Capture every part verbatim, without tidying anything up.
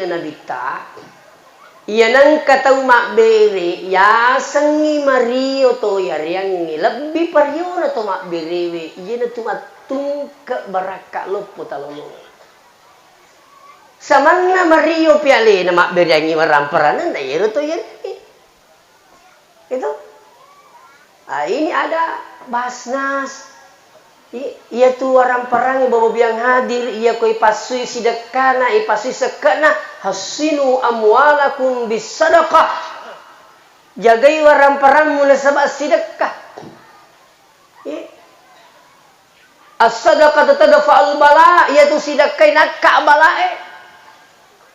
Nabitta, iya nengka tau mabbere, yasengngi mario to yareangnge, lebbi pariona to mabberewe, iyanatu mattungke barakka loppo talolonge. Samanna mario pi alena mabbereangngi waramparanna, na iyaro to yareangnge. Itu. Ah, ini ada Basnas. I-, iya tu waramparangnge Bapak Biang hadir, iya ko ipassui sidekkana, ipassui sekke'na, "Hassinu amwalakum bis sadaqah." Jagai waramparangmu nasaba sidekka. I-, As-sadaqatu tadfa'ul bala, iyatu sidekkai nakka balae.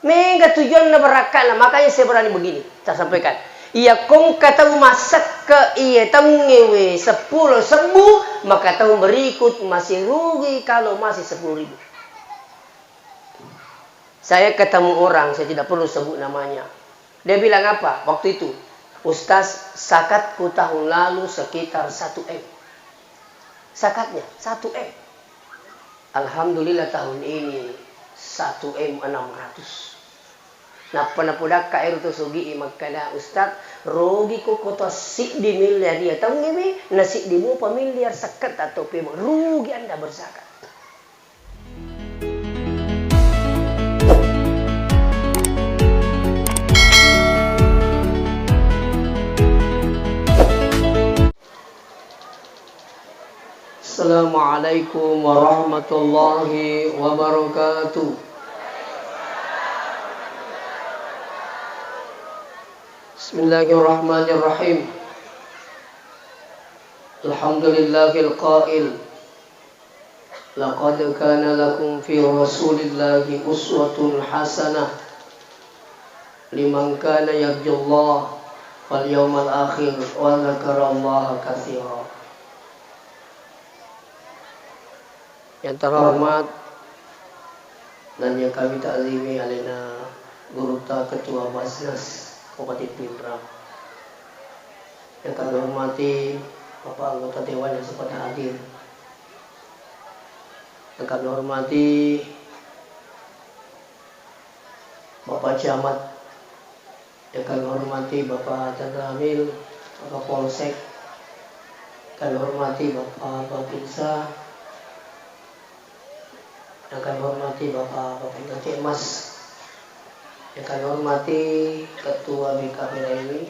Mega tujuanna barakka'na, makanya saya berani begini, saya sampaikan. Iya kongka tau masekke iya taungnge we seppulo sebbu, maka tahun berikut masih rugi kalau masih sepuluh ribu. Saya ketemu orang, saya tidak perlu sebut namanya. Dia bilang apa waktu itu? "Ustaz, zakatku tahun lalu sekitar satu M." Zakatnya satu M. Alhamdulillah tahun ini satu M enam ratus. Nappa napodakka ero to sogi i makkada, "Ustaz, rogi ko koto siddi miliar iya taungnge we, na siddi mupa miliar sekketta to pemeng. Rugi Anda berzakat." Assalamualaikum warahmatullahi wabarakatuh. Bismillahirrahmanirrahim. Alhamdulillahil qail, "Laqad kana lakum fi Rasulillahi uswatun hasanah liman kana yarjullaha wal yawmal akhir wa dzakarallaha katsira." Yang terhormat dan yang kami takzimi alena gurutta Ketua Basnas Kabupaten Pinrang. Yang kami hormati Bapak anggota dewan yang sempat hadir. Yang kami hormati Bapak Camat, yang kami hormati Bapak Danramil, Bapak Polsek, kami hormati Bapak Babinsa, yang kami hormati Bapak Bapenda Mas, yang kami hormati Ketua B K P Daimi,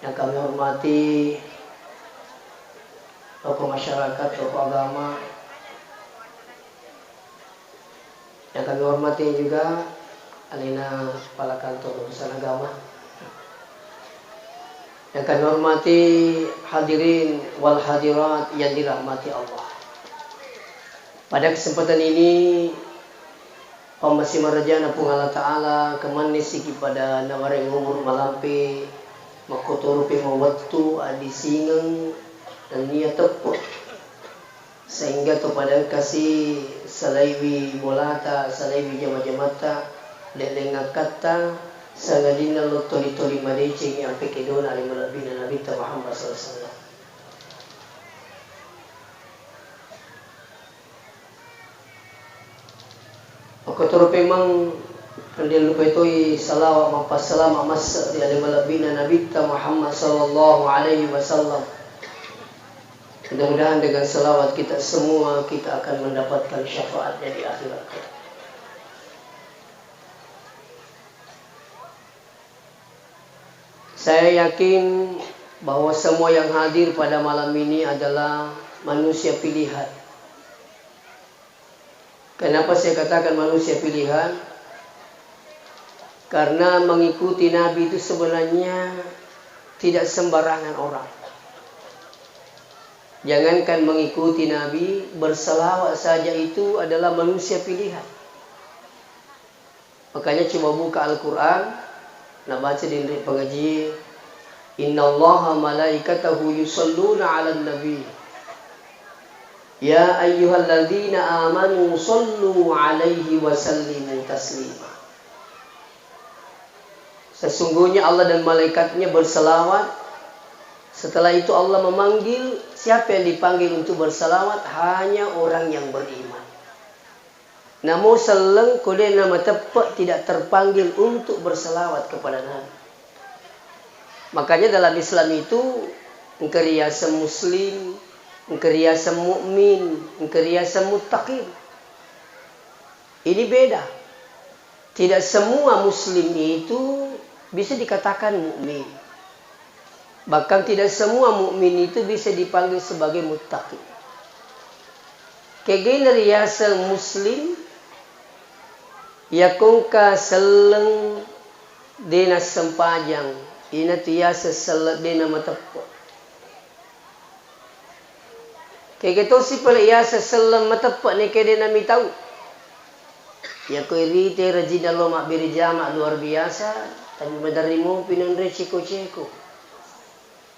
yang kami hormati tokoh masyarakat, tokoh agama, yang kami hormati juga alena Kepala Kantor Urusan Agama. Yang kami hormati hadirin wal hadirat yang dirahmati Allah. Pada kesempatan ini, pammasimarajana Puang Allah Ta'ala, kemannessiki pada nawarai umur malampe, makkotoro pemeng wettu, addisingeng, nennia teppe. Sehingga to pada engkasi salaiwi bolata, salaiwi jama-jamatta, lelleng akkatta, sangadinna lo toli-toli madecengi ampe kedona ale malebbina Nabitta Muhammad sallallahu alaihi wasallam. Makkotoro pemeng, tenriallupai toi salawa mappassalama masse ri ale malebbina Nabitta Muhammad sallallahu alaihi wasallam. Mudah-mudahan dengan salawat kita semua, kita akan mendapatkan syafaatnya di akhirat kelak. Saya yakin bahwa semua yang hadir pada malam ini adalah manusia pilihan. Kenapa saya katakan manusia pilihan? Karena mengikuti Nabi itu sebenarnya tidak sembarangan orang. Jangankan mengikuti Nabi, berselawat saja itu adalah manusia pilihan. Makanya coba buka Al-Quran, nabaca di pengaji, "Innallaha malaikatahu yusalluna 'alan nabi. Ya ayyuhalladzina amanu sallu 'alaihi wa sallimu taslima." Sesungguhnya Allah dan malaikatnya berselawat. Setelah itu Allah memanggil, siapa yang dipanggil untuk berselawat? Hanya orang yang beriman. Namo selleng ko de' namateppe' tidak terpanggil untuk berselawat kepada Nabi. Makanya dalam Islam itu engka riaseng muslim, engka riaseng mukmin, engka riaseng muttaqin. Ini beda. Tidak semua muslim itu bisa dikatakan mukmin. Bahkan tidak semua mukmin itu bisa dipanggil sebagai muttaqin. Kegena riaseng muslim, yakongka selleng de' nassempajang, inatu yaseng selleng de' namateppe'. Kega tosi pale yaseng selleng mateppe' neke de' namitau. Yako irite rajinna lo mabbere jama luar biasa, tapi maderri mopi nanre ceko-ceko.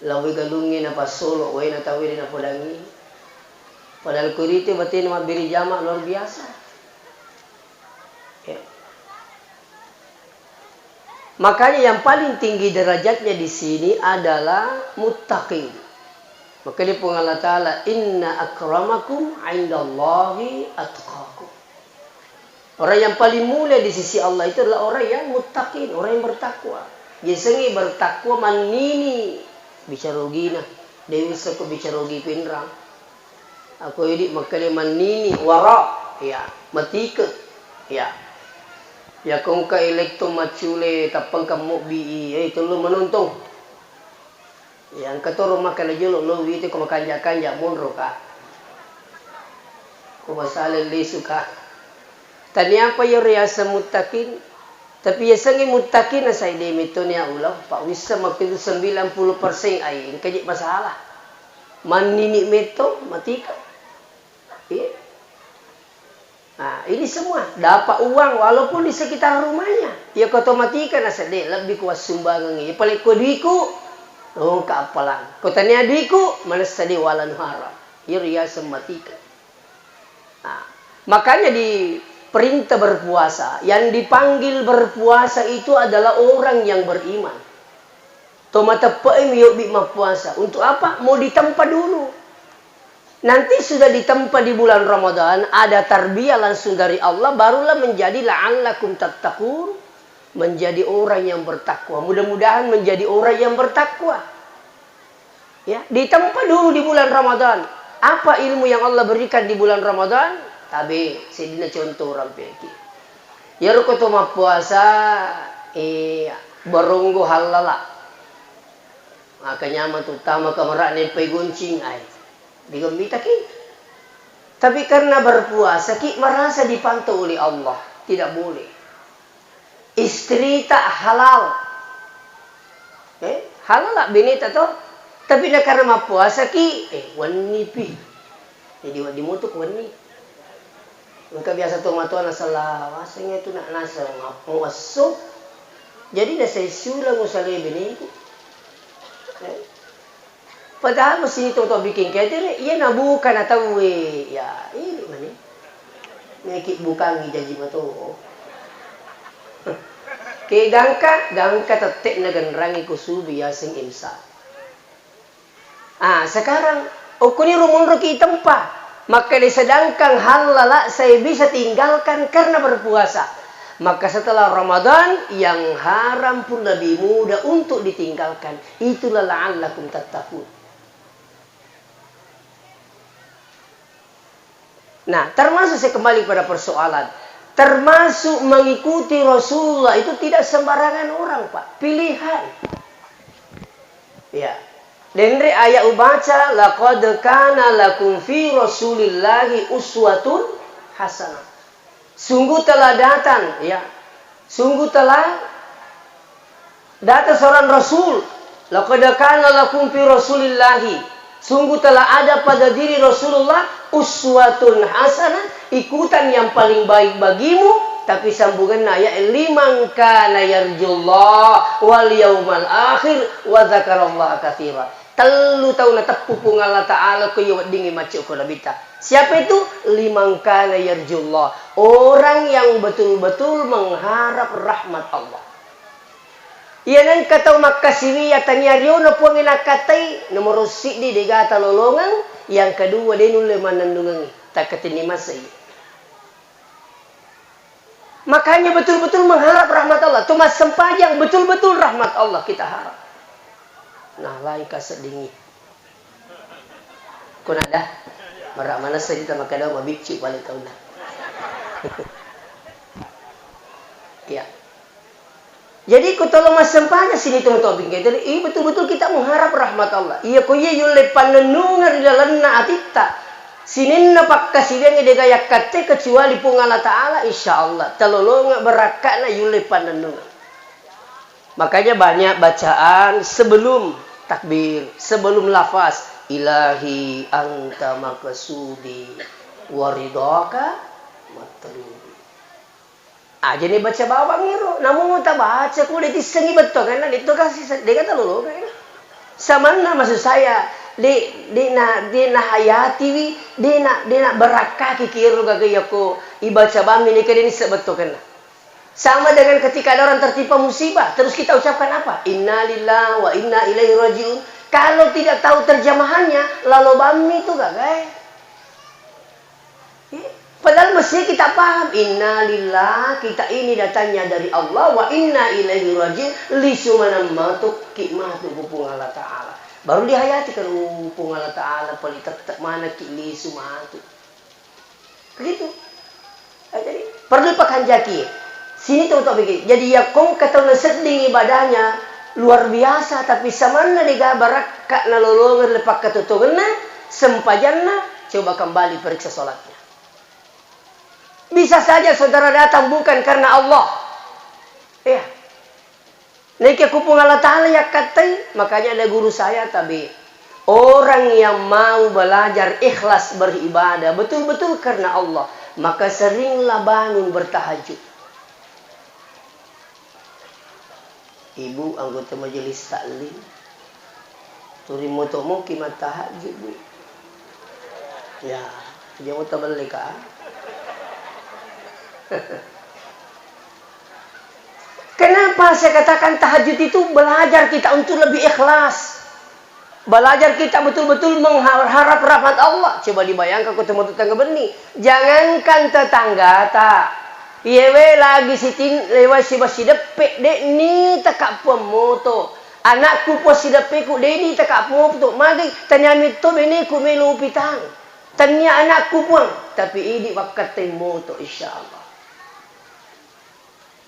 Lawwe galungnge napassolo waena tauwe de' napodangngi. Padahal ko irite batena mabbere jama luar biasa. Ya. Makanya yang paling tinggi derajatnya di sini adalah muttaqin. Makanya Puang Allah Ta'ala, "Inna akramakum indallahi atqakum." Orang yang paling mulia di sisi Allah itu adalah orang yang muttaqin, orang yang bertakwa. Yasengnge bertakwa mannini bicara ogina, de' usekko bicara ogi pinrang. Ako idi' makkeda mannini wara, ya, matike, ya. Yakongka elektro maccule tappengka mobbi i, eh, tellu manontong. Ya, engka toro makkeda jolo lo wite ko makanja-kanja monro ka. Ko masale lesu ka. Taniapa iyaro yaseng muttaqin? Tapi yasengnge muttaqin nasai de' metto nia uleng, pa wisseng makkuitu sembilan puluh persen ai engka je masalah. Mannini metto, matike. Iya. Nah, ini semua dapat uang walaupun di sekitar rumahnya. Iya ko to matike naseng de' lebbi ku wassumbangengngi. Iya pale ko duiku, rongka appalang. Ko tania duiku, manessa de' wala nu haram. Iyaro yaseng matike. Nah, makanya di perintah berpuasa, yang dipanggil berpuasa itu adalah orang yang beriman. To mateppe'e mi yobbi mappuasa. Untuk apa? Mau ditempa dulu. Nanti sudah ditempa di bulan Ramadan, ada tarbiyah langsung dari Allah, barulah menjadi la'allakum tattaqun, menjadi orang yang bertakwa. Mudah-mudahan menjadi orang yang bertakwa. Ya, ditempa dulu di bulan Ramadan. Apa ilmu yang Allah berikan di bulan Ramadan? Tabe, sedina contoh rampeki. Iyaro ko to mappuasa, eh, baronggo hallala. Maka nyameng tu tama kamara nempai goncing ai. Digemmitaki. Tapi karena berpuasaki merasa dipantau oleh Allah. Tidak boleh. Istri tak halal. Eh, halal lah bineta to. Tapi na karena mappuasaki, eh, wenni pi. Jadi wedding mutuk wenni. Engka biasa tomatoa nasala waseng itu nak naseng mappuasso. Jadi nasai sula musale beneku. Eh. Padahal mesin itu to bikin ketere, iya nabuka na tauwe. Ya, ini mani. Neki bukangi jaji mato. Ke gangka, gangka tette na genrangi kusubi yaseng imsak. Ah, sekarang, okkoniro monroki tempa. Makkeda sedangkan hallala saya bisa tinggalkan karena berpuasa. Maka setelah Ramadan, yang haram pun lebih mudah untuk ditinggalkan. Itulah la'allakum tattaqun. Nah, termasuk saya kembali pada persoalan, termasuk mengikuti Rasulullah itu tidak sembarangan orang, Pak. Pilihan. Ya. Denre ayat ubaca, "Laqad kana lakum fi Rasulillahi uswatun hasanah." Sungguh telah datang, ya. Sungguh telah datang seorang Rasul. "Laqad kana lakum fi Rasulillahi." Sungguh telah ada pada diri Rasulullah uswatun hasanah, ikutan yang paling baik bagimu, tapi sambunganna ayat, "Liman kana yarjullah wal yaumal akhir wa dzakarallaha katsira." Tellu tau nateppu Puang Allah Ta'ala ko iya weddingngi macco ko Nabitta. Siapa itu? "Liman kana yarjullah." Orang yang betul-betul mengharap rahmat Allah. Iya nengka tau makkasiwiya tania riona Puangnge nakkatai, nomoro siddi dega talolongeng, yang kedua de nulle mannennungengngi, takkatenni masei. Makanya betul-betul mengharap rahmat Allah. Tuh massempajang betul-betul rahmat Allah kita harap. Nah, lain kaseddingi. Ko nada, mara manessa kita makkeda mabiccu paling tauna. Iya. Jadi, ko tolo massempajang sini teman-teman, jadi, iya, betul-betul kita mengharap rahmat Allah. Iya, ko iya yulle pannennungeng ri lalenna atitta. Sininna pakkasiwiangnge dega yakkatte kecuali Puang Allah Ta'ala, insya Allah. Talolongeng barakka'na yulle pannennungeng. Makanya banyak bacaan sebelum takbir, sebelum lafaz, "Ilahi anta maqsudi wa ridhaka matlubi." Aja ni baca bawang iro, namu tabaca ku de tissengi bettuangenna, de to kasi de kata lolo. Samanna maksud saya, de, de na, de na hayatiwi, de na, de na barakkaki kiro gaga yako ibaca bammi ni kede ni sebettuangenna. Sama dengan ketika ada orang tertimpa musibah, terus kita ucapkan apa? Innalillahi wa inna ilaihi rajiun. Kalau tidak tahu terjemahannya, lalo bammi tu gaga e. Padahal mesti kita paham, innalillah, kita ini datangnya dari Allah, wa inna ilaihi rajiun, lisu maneng matu ki matu ku Puang Allah Ta'ala. Baru dihayati kan, oh, Puang Allah Ta'ala, paling tetap mana ki lisu matu. Begitu. Eh, jadi, perlu pakanjaki. Sini tahu tak pikir. Jadi, ya kong kata sedding ibadahnya luar biasa, tapi samanna dega barakka nalolongeng le pakkatotongenna, sempajanna, coba kembali periksa sholatnya. Bisa saja saudara datang bukan karena Allah. Iya. Naekia ku Puang Allah Ta'ala yakkattai, makanya ada guru saya tabe. Orang yang mau belajar ikhlas beribadah betul-betul karena Allah, maka seringlah bangun bertahajud. Ibu anggota majelis taklim, turi moto moki mattahajud, Bu. Ya, jangan tabelle ka. Kenapa saya katakan tahajud itu belajar kita untuk lebih ikhlas? Belajar kita betul-betul mengharap rahmat Allah. Coba dibayangkan ko teman tetangga benni. Jangankan tetanggata. Iyewe lagi sitin lewa siba sideppe de ni teka puang moto. Anakku puang sideppeku de ni teka puang moto. Magi taniami to beneku melo upitang. Tania anakku puang. Tapi idi wakkatte moto insya Allah.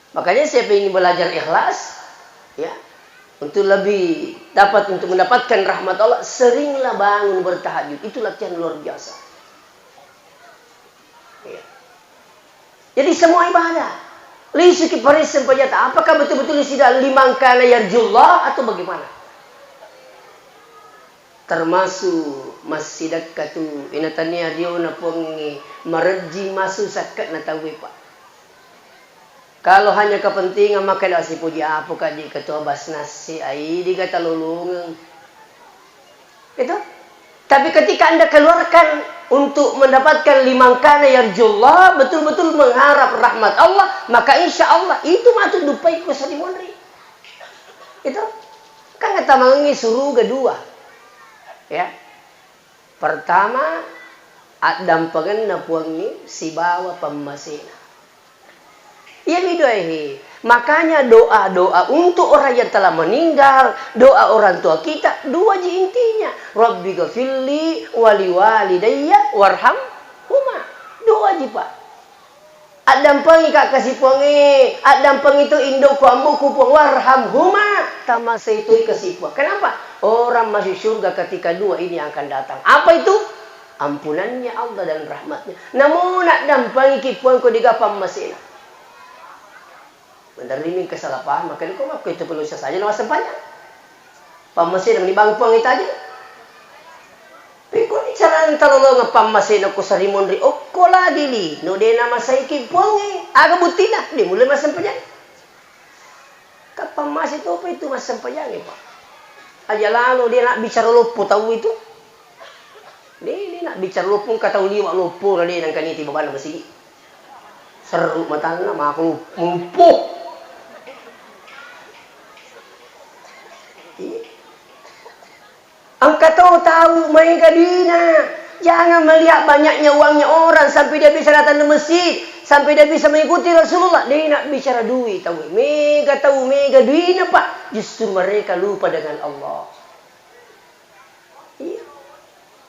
Makanya siapa ingin belajar ikhlas, ya, untuk lebih dapat untuk mendapatkan rahmat Allah, seringlah bangun bertahajud. Itu latihan luar biasa. Ya. Jadi semua ibadah. Lisuki paresseng pajata. Apakah betul-betul isi dalam liman kana yarjullah atau bagaimana? Termasuk massidakka tu inatania riona puangnge marejji masu sakke'na tauwe, Pak. Kalau hanya kepentingan, maka dah sipuji apa kaji ketua Basnas si ai diga talolongeng. Itu. Tapi ketika Anda keluarkan untuk mendapatkan liman kana yarjullah, betul-betul mengharap rahmat Allah, maka insya Allah itu matu dupai ku sadi monri. Itu. Kan kata mangi suruga dua. Ya. Pertama, addampengenna puangnge sibawa pammasena. Iyami doae. Makanya doa-doa untuk orang yang telah meninggal, doa orang tua kita, dua ji intinya. Rabbi ghafirli wali walidayya warhamhuma. Dua ji, Pak. Addampengi ka kasi Puangnge, addampengi tu indokku, amboku Puang, warhamhuma, tamasei toi kasi Puang. Kenapa? Orang masuk surga ketika dua ini yang akan datang. Apa itu? Ampunannya Allah dan rahmatnya. Namun addampengiki Puang ko diga pammasena. Menderimi kesalahpaham, maka ko makko itu perlu saja nawa sempajang. Pammasena mani bang Puang ita aja. Pekko ni carana talolongeng pammasena ko sarimunri okko lagi lino de namasaiki Puangnge. Aga buttina? De mulle massempajang. Ka pammase topa itu massempajangnge, Pak. Aja lalo de nabbicara loppo tau itu. De, de nabbicara loppo engka tau liwa loppo na de nangka niti babanna masigi. Serru matanna mako loppo. Iya. Engka to tau maega dina. Jangan melihat banyaknya uangnya orang sampai dia bisa datang ke masjid. Sampai dia bisa mengikuti Rasulullah, dia nak bicara duit tahu. Mega tahu, mega duitnya, Pak. Justru mereka lupa dengan Allah. Iya.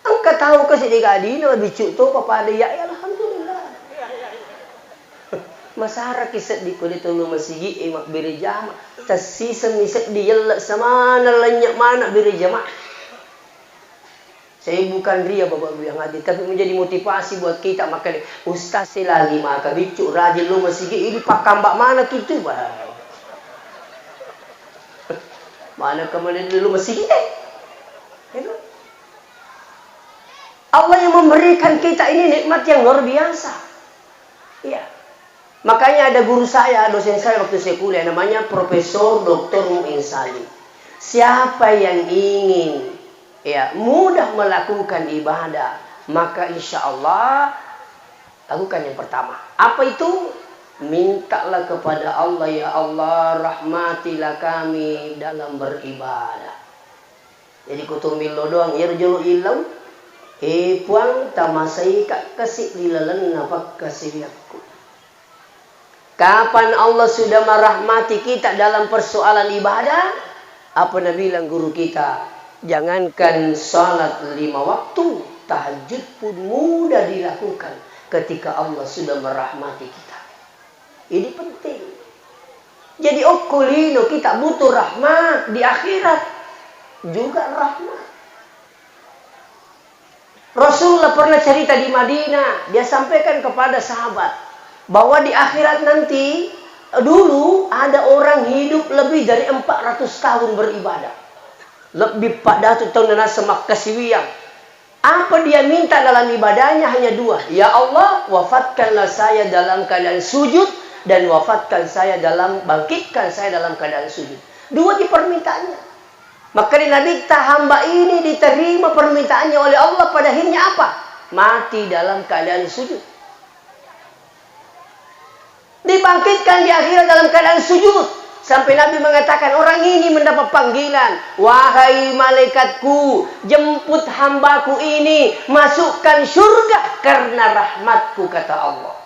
Engka tau kasi de gadina biccu topa pada ya, ya alhamdulillah. Masaraki seddi ko de tolo masigi e mabbere jama. Tassiseng mi seddi yelle samana lennye mana bere jama. Saya bukan ria Bapak Ibu yang hadir, tapi menjadi motivasi buat kita. Maka de, ustaz selagi maka biccu rajin lo masigi ini pakamba mana tutu bah. Mana kemana lo masigi de? Gitu. Allah yang memberikan kita ini nikmat yang luar biasa. Iya. Makanya ada guru saya, dosen saya waktu saya kuliah, namanya Profesor Doktor Muin Salim. Siapa yang ingin, ya, mudah melakukan ibadah, maka insya Allah lakukan yang pertama. Apa itu? Mintalah kepada Allah, "Ya Allah, rahmatilah kami dalam beribadah." Jadi ko to millau doang, iyaro jolo illau, "Eh Puang, tamasaika kasi ri lalenna pakkasiwiakku." Kapan Allah sudah merahmati kita dalam persoalan ibadah? Apa nabilang guru kita? Jangankan salat lima waktu, tahajud pun mudah dilakukan ketika Allah sudah merahmati kita. Ini penting. Jadi okko lino kita butuh rahmat di akhirat juga rahmat. Rasulullah pernah cerita di Madinah, dia sampaikan kepada sahabat bahwa di akhirat nanti, dulu ada orang hidup lebih dari empat ratus tahun beribadah. Lebih pada tu tahun nasa makkasiwiang. Apa dia minta dalam ibadahnya? Hanya dua. "Ya Allah, wafatkanlah saya dalam keadaan sujud dan wafatkan saya dalam, bangkitkan saya dalam keadaan sujud." Dua di permintaannya. Maka di Nabi, hamba ini diterima permintaannya oleh Allah pada akhirnya apa? Mati dalam keadaan sujud. Dibangkitkan di akhirat dalam keadaan sujud. Sampai Nabi mengatakan, "Orang ini mendapat panggilan, 'Wahai malaikatku, jemput hambaku ini, masukkan surga karena rahmatku,'" kata Allah.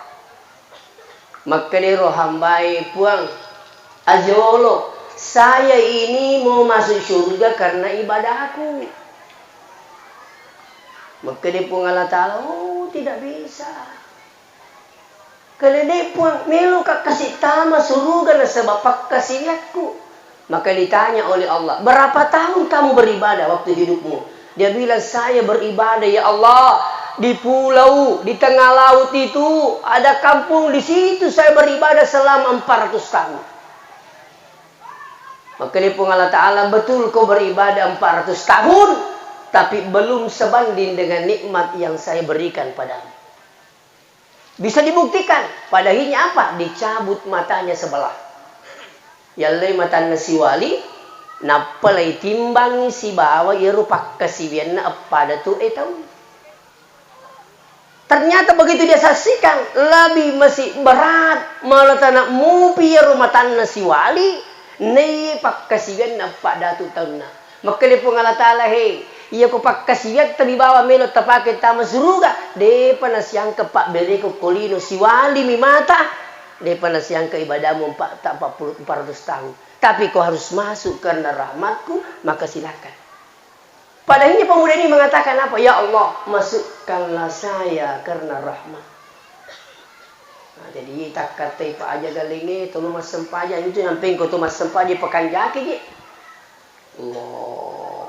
Makkedero hambae, "Puang, ajolo, saya ini mau masuk surga karena ibadahku." Makkede Puang Allah Ta'ala, "Oh, tidak bisa. Kene de Puang, meloka kasi tama suruga nasaba pakkasiwiakku." Maka ditanya oleh Allah, "Berapa tahun kamu beribadah waktu hidupmu?" Dia bilang, "Saya beribadah, ya Allah, di pulau, di tengah laut itu, ada kampung, di situ saya beribadah selama empat ratus tahun." Maka dia Puang Allah Ta'ala, "Betul kau beribadah empat ratus tahun, tapi belum sebanding dengan nikmat yang saya berikan padamu." Bisa dibuktikan, pada akhirnya apa? Dicabut matanya sebelah. Yallai matanna siwali, nappa laitimbangi sibawa iyaro pakkasiwianna eppa datu e tau. Ternyata begitu dia saksikan, lebih masih berat, malah tana mupi iyaro matanna siwali, naiye pakkasiwianna eppa datu taunna. Makkeda Puang Allah Ta'ala, "He, iya ko pakkasiwiatta mi bawang melo tapake tama suruga, depa nasiangka pabberekko ko lino siwalimi mata, depa nasiangka ibadahmu empat, empat puluh, empat ratus tahun. Tapi ko harus masuk karena rahmatku, maka silakan." Padahal pemuda ini mengatakan apa? "Ya Allah, masukkanlah saya karena rahmat." Nah, jadi takkatai pa aja galengnge, tolo massempajang itu yang pengko to massempajang pakanjaki je. Allah.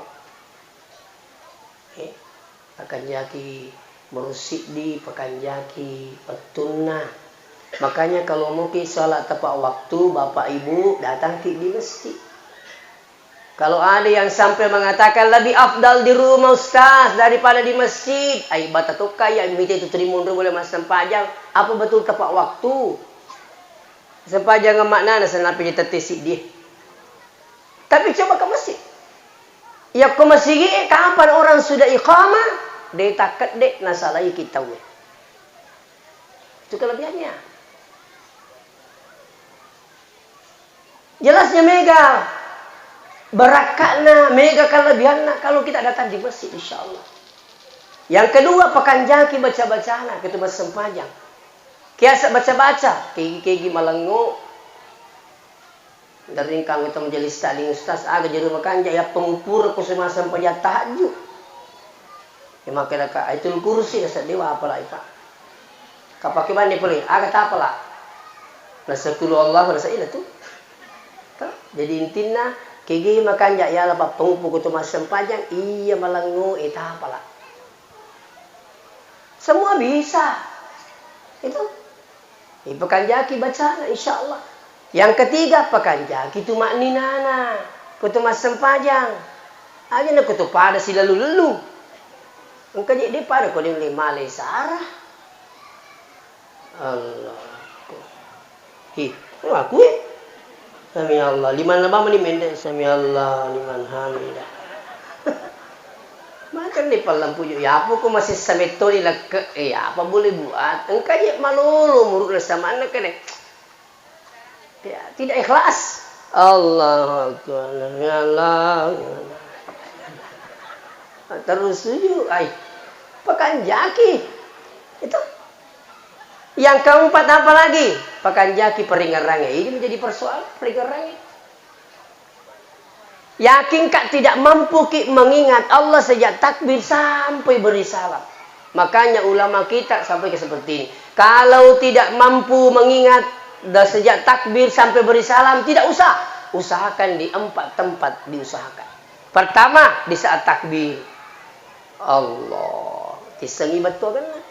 Eh, pakanjaki merusiddi, pakanjaki pettunna. Makanya kalau muki sholat tepat waktu, Bapak Ibu datangki di masjid. Kalau ada yang sampai mengatakan lebih afdal di rumah ustaz daripada di masjid, ai bata tokka ya mita itu trimunru boleh massempajang. Apa betul tepat waktu? Sempajang maknana senapi ditette siddi. Tapi coba ke masjid. Yakko masigi e, kapan orang sudah iqamah, de takkedde nasalaiki tauwe. Itu kelebihannya. Jelasnya mega barakka'na, mega kelebihanna kalau kita datang di masjid, insya Allah. Yang kedua, pakanjaki baca-bacana, ketu massempajang. Kiasa baca-baca, kegi-kegi malengngo. Dari engka anggota majelis taklim, "Ustaz, aga jero makanja yappa nguppureng ko semua sempajang tahajud?" Ya, maka naka Ayatul Kursi, nasa dewa apalai, Pak. Kapake banne pole, aga tapala? Nasa kulu Allah, nasa ila tu. Toh? Jadi intinna, kegi makanja yala pappanguppu ko to massempajang, iya malengngo e tapala. Semua bisa. Itu. Ipakanjaki bacana, insya Allah. Yang ketiga, pakanjaki tumakninana. Ko to massempajang. Aja na ko to pada silalu-lelu. Engka je de pada ko de male sara. Allah. Hi, aku e. Sami Allah, liman lama ni mende, sami Allah, liman hamidah. Makan di palang puju, ya apa ko masih sametto di lekke, eh, apa boleh buat? Engka je malolo muruk na samanna kene. Ya, tidak ikhlas. Allahu Akbar, ya Allah. Terus sujud, ai. Pakanjaki. Itu. Yang keempat apa lagi? Pakanjaki peringerange. Ini menjadi persoalan peringerange. Yakin kak tidak mampu ki mengingat Allah sejak takbir sampai beri salam. Makanya ulama kita sampai ke seperti ini. Kalau tidak mampu mengingat da-, sejak takbir sampai beri salam, tidak usah. Usahakan di empat tempat diusahakan. Pertama, di saat takbir. Allah. Tissengi bettuakenna.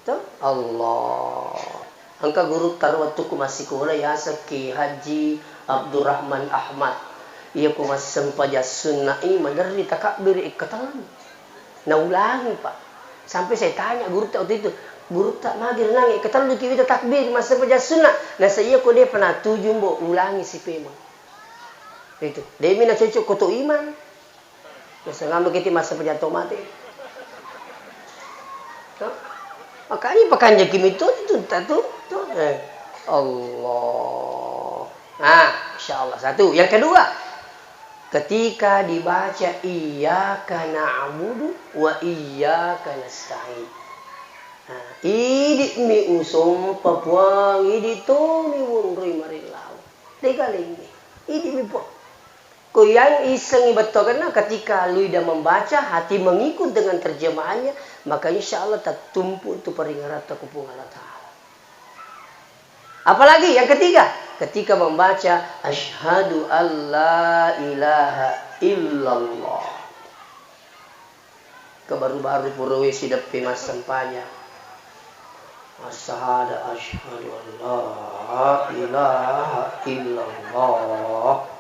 Toh? Allah. Engka gurutta ro wettukku massikola yaseng Kiai Haji Abdurrahman Ahmad. Iya ko massempajang sunna'i maderri takabbiri ekkatellu. Naulangi, Pak. Sampai saya tanya gurutta waktu itu, "Gurutta, magi renang ekkatellu ki wita takbir massempajang sunna?" Nasa iya ko de pernah tuju, Mbok, ulangi si pemeng. Itu. Demi na cocok ko to imang. Biasa ngambek itu masa penjatuh mati. Tuh. Makanya pakanjaki mitu itu, tuh, tuh. Eh. Allah. Nah, insya Allah. Satu. Yang kedua, ketika dibaca iyyaka na'budu wa iyyaka nasta'in. Nah, idi'mi usompa Puang, idi' tomi wonroi marillau. Degalengngi. Idi'mi Puang. Ko yang isengngi bettuakenna ketika luida membaca, hati mengikut dengan terjemahannya, maka insya Allah tattumpu tu paringeratta ku Puang Allah Ta'ala. Apalagi yang ketiga, ketika membaca, "Asyhadu an la ilaha illallah." Kebaru-baru purawe sideppe massempajang. Assahada asyhadu an la ilaha illallah.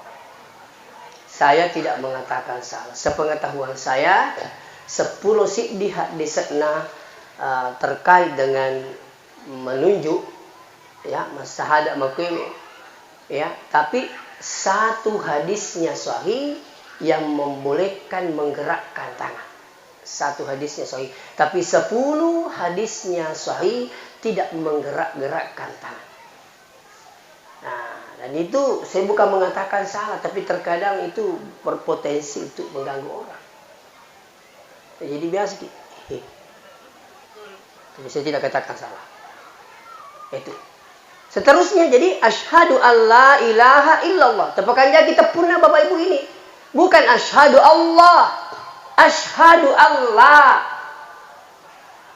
Saya tidak mengatakan salah. Sepengetahuan saya, seppulo siddi haddese'na, eh, terkait dengan menunjuk, ya, massahada makkue, ya, tapi satu hadisnya sahih yang membolehkan menggerakkan tangan. Satu hadisnya sahih, tapi sepuluh hadisnya sahih tidak menggerak-gerakkan tangan. Nah, dan itu saya bukan mengatakan salah, tapi terkadang itu berpotensi untuk mengganggu orang. Jadi biasa ki. Tapi saya tidak katakan salah. Itu. Seterusnya jadi asyhadu alla ilaha illallah. Tepakanjaki teppunna Bapak Ibu ini. Bukan asyhadu Allah. Asyhadu alla.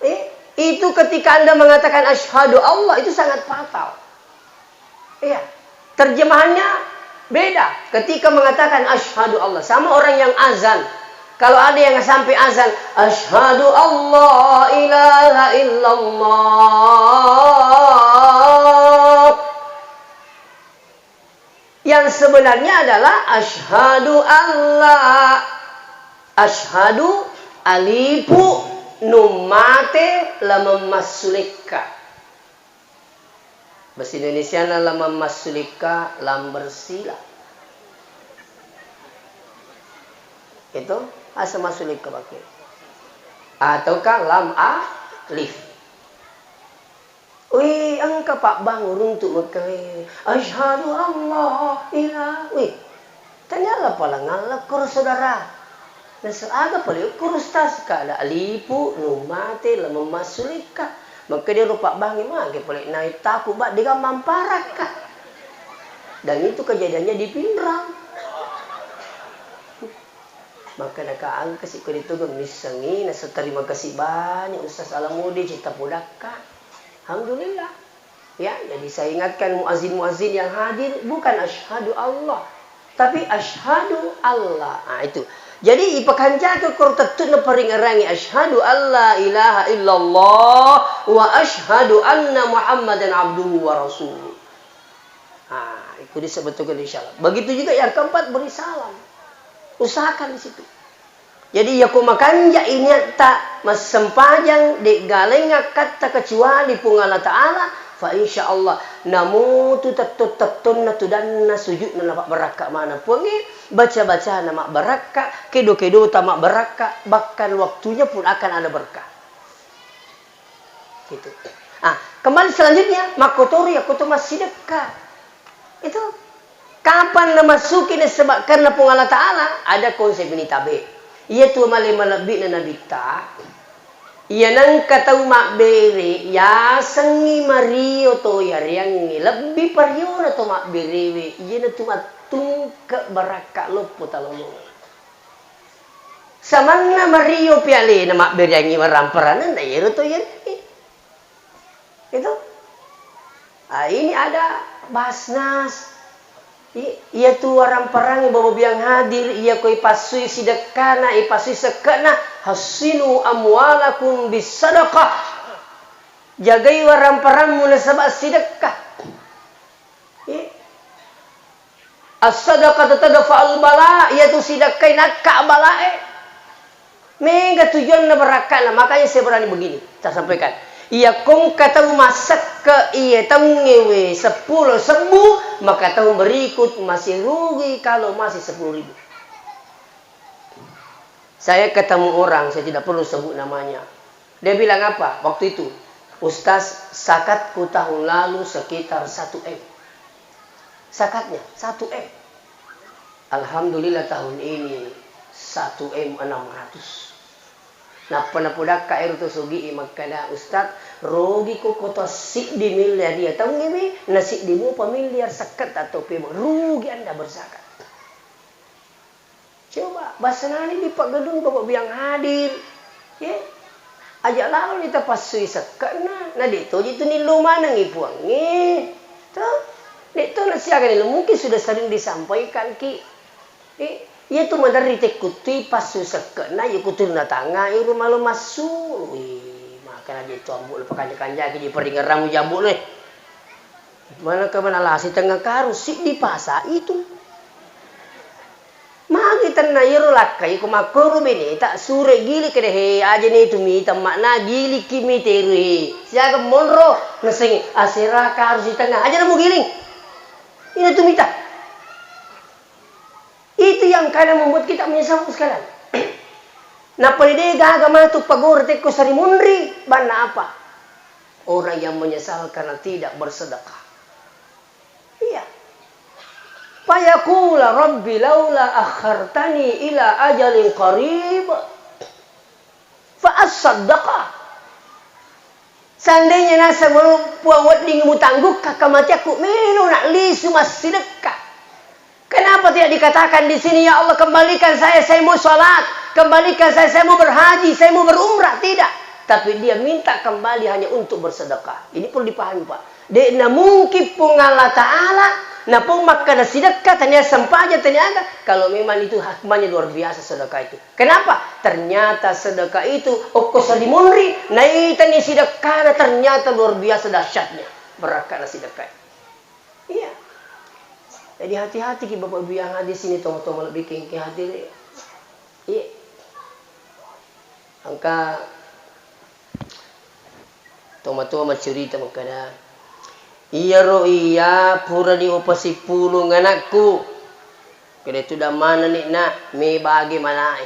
Eh, itu ketika Anda mengatakan asyhadu Allah itu sangat fatal. Iya. Terjemahannya beda. Ketika mengatakan asyhadu Allah, sama orang yang azan. Kalau ada yang sampai azan, "Asyhadu alla ilaha illallah." Yang sebenarnya adalah asyhadu alla, asyhadu alifu nun mate lam massulekka. Bahasa Indonesiana lam massulekka, lam bersila. Itu bahasa massulekka pakai. Ataukah lam alif. Wih, engka pabbang uruntu mekkae. Asyhadu alla ila. Wih, tanyala pala ngalla koro saudara. Nasa aga pale koro ustaz, kada alifu nun mate lam massulekka. Maka dia rupa bangi mage pole naik taku ba dega mamparakka. Dan itu kejadiannya di Pinrang. Maka naka angka si ko itu missengi nasa terima kasih banyak Ustaz Alamudi cita podakka. Alhamdulillah. Ya, jadi saya ingatkan muazin-muazin yang hadir, bukan asyhadu Allah, tapi asyhadu Allah. Ah, itu. Jadi, ipakanjaka koro tettu'na paringerangi asyhadu alla ilaha illallah wa asyhadu anna Muhammadan abduhu wa rasuluh. Ah, itu disebutkan insyaallah. Begitu juga yang keempat beri salam. Usahakan di situ. Jadi, iyako makanja' iniatta massempajang, de'galengnga akkatta kecuali Puang Allah Ta'ala, fa insyaallah, namutu tetto-tettonna tudanna suju'na napabbarakka maneng Puangnge, baca-bacana mabbarakka, kedo-kedota mabbarakka, bahkan waktunya pun akan ada berkah. Gitu. Ah, kembali selanjutnya, makkotori yakkoto massidekka. Itu. Kapan namassuki nasaba karena Puang Allah Ta'ala, ada konsep ini tabe. Iya tu male malebbi'na nabitta, iya nengka tau mabbere, yasengngi mario to yareangngi, lebbi pariona to mabberewe, iyana tu mattungke barakka loppo talolonge. Samanna mario pialena mabbereangngi waramparanna, na iyaro to yareangngi. Itu. Ah, ini ada Basnas. I-, iya tu waramparangngi Bapak Biang hadir, iya ko ipassui sidekkana, ipassui sekke'na, "Hassinu amwalakum bis sadaqah." Jagai waramparangmu nasaba sidekka. Eh, as-sadaqatu tadfa'ul bala, iyatu sidekkai nakka balae. Mega tujuanna barakka'na, makanya saya berani begini, saya sampaikan. Iya kongka tau massekke iya taungnge we seppulo sebbu, maka tahun berikut masih rugi kalau masih sepuluh ribu. Saya ketemu orang, saya tidak perlu sebut namanya. Dia bilang apa waktu itu? "Ustaz, zakatku tahun lalu sekitar satu M." Zakatnya satu M. Alhamdulillah tahun ini satu M enam ratus. Nappa napodakka ero to sogi e makkada, "Ustaz, rugi ko koto siddi miliar iya taungnge we, na siddi mupa miliar sekketta to pemeng. Rugi Anda berzakat." Coba, basenani di paggalung Bapak Biang hadir. Ye? Aja lalo ni tapassui sekke'na, na de' toji tu nillo manengi Puangnge. To? De' to nasiaga nillo, mungkin sudah sering disampaikan ki. Eh, iya tu maderri tekkuttui passu sekke'na, iya kutu na tangnga, iro malo massu. Wih, makana je tu ambo' le pakanja-kanjaki je paringerang jambo' le. Mana ke mana lasi tengah karung, siddi pasa itu. Magi tenna iyaro lakkai ko makkoro beneta, sure giling kede he, aja ne tu mita makna giling ki mita ero he. Siaga monro, naseng asera karu sitengnga, aja na mugiling. Ina tu mita. Itu yang kadang membuat kita menyesal sekalian. Nappa de gaga matu pagore tekko sari munri, banna apa? Orang yang menyesal karena tidak bersedekah. Iya. Fayaqula, "Rabbi laula akhartani ila ajalin qarib fa assaddaqa." Seandainya naseng Puang wedding mutanggukka kamateakku, melo na lisu massidekka. Kenapa tidak dikatakan di sini, "Ya Allah, kembalikan saya, saya mau salat, kembalikan saya, saya mau berhaji, saya mau berumrah"? Tidak. Tapi dia minta kembali hanya untuk bersedekah. Ini perlu dipahami, Pak. De' na mungkin Puang Allah Ta'ala, na Puang makkada sidekka, tania sempajang, tania aga, kalau memang itu hikmahnya luar biasa sedekah itu. Kenapa? Ternyata sedekah itu, okko sari munri, naitani sidekkana, ternyata luar biasa dahsyatnya. Barakka'na sidekka. Iya. Jadi hati-hati ki Bapak Ibu yang hadir sini, toma-toma lebih kengke hadir. Iya. Engka tomatoa maccurita makkeda, "Iyaro iya purani upasippulung anakku, kede tudang manenni na mebage manae.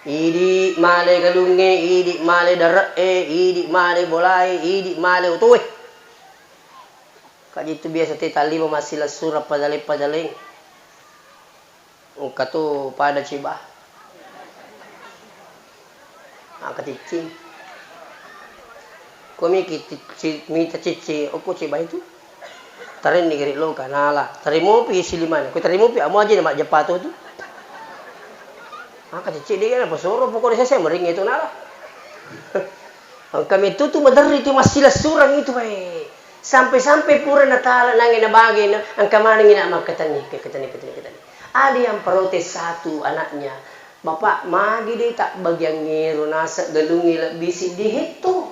Idi male galungnge, idi male dare'e, idi male bolae, idi male otoe." Kaji tu biasa te tallima massilessureng padale-padaleng. Engka tu pada ciba. Maka ciccing. Ko miki ci-, ci-, mita cicci, okko cibai tu. Tarenni gere loka nala. Tarimopi silimana. Ko tarimopi amo aja na majjappa to tu. Maka cicci de na pasoro pokokna sese meringe tu nala. Engka metu tu maderri tu massilessureng itu bae. Sampai-sampai pura natala nange nabage na engka manengi na makkatenni, kekkatenni, kekkatenni, kekkatenni. Ada yang protes satu anaknya, "Bapak, magi de tak bagiang ngero naseng galungnge lebbi siddi hetto?"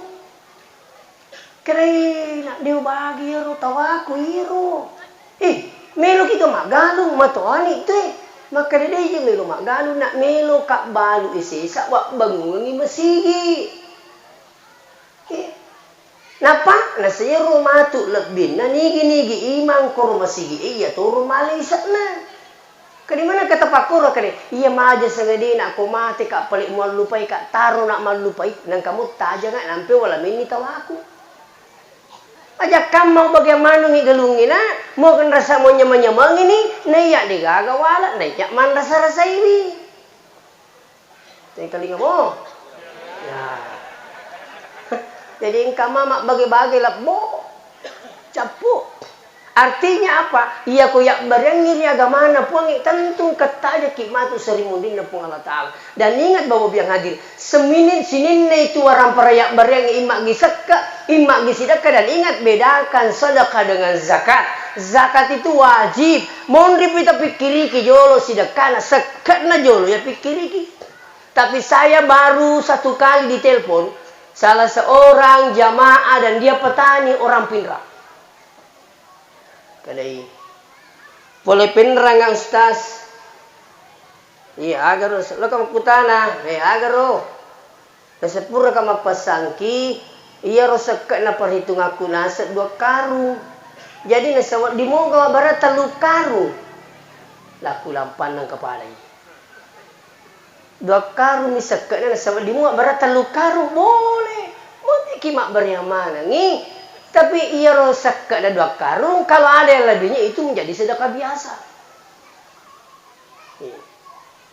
Kerai, nak, de ubagi ero tawaku iro. Eh, meloki ka maggalung, matoani tu, eh. Makkeda de je melo maggalung, nak, melo ka balu i sesa wabbangungengi masigi. Eh, napa? Nasero matu lebbinna nigi-nigi imang koro masigi e, iya toro male ise'na. Kadi mana kata pakkoro kade, iya maja sengedena ko mate ka pale muallupai ka taro nak mallupai, nangka muttajanga nampe wala menni tawaku. Aja kamma bagian manungi galungi na, mo kan rasa mo nyamang-nyamangi ni, na iya degaga wala, na iya manrasa-rasaiwi. Tengkalinga mo. Ya. Jadi engka mama bage-bage lebbo. Cappu. Artinya apa? Iya ko yabbareangngi ri agamana Puangnge, tentu engka tajaki matu seri munrinna Puang Allah Ta'ala. Dan ingat Bapak Ibu yang hadir, seminit sininna itu warampara yabbareangngi imma gi sekka, imma gi sidekka, dan ingat bedakan sedekah dengan zakat. Zakat itu wajib. Monri pi tapikkiriki jolo sidekkana, sekke'na jolo ya pikkiriki. Tapi saya baru satu kali ditelepon salah seorang jamaah dan dia petani orang Pinrang. Kadai, pole Pinrang, Ustaz. Iya, agaro, lo ka makkutana, eh, agaro. Nasepuraka mappassangki, iyaro sekke'na perhitungakku naseng dua karung. Jadi nasawedding moga mabbere tellu karung. Laku lampannang kepalai. Dua karung mi sekke'na nasawedding moga mabbere tellu karung, boleh. Moteki mabbere manengi. Tapi iyaro sekke'na dua karung, kalau ada yang lebihnya itu menjadi sedekah biasa. Iya.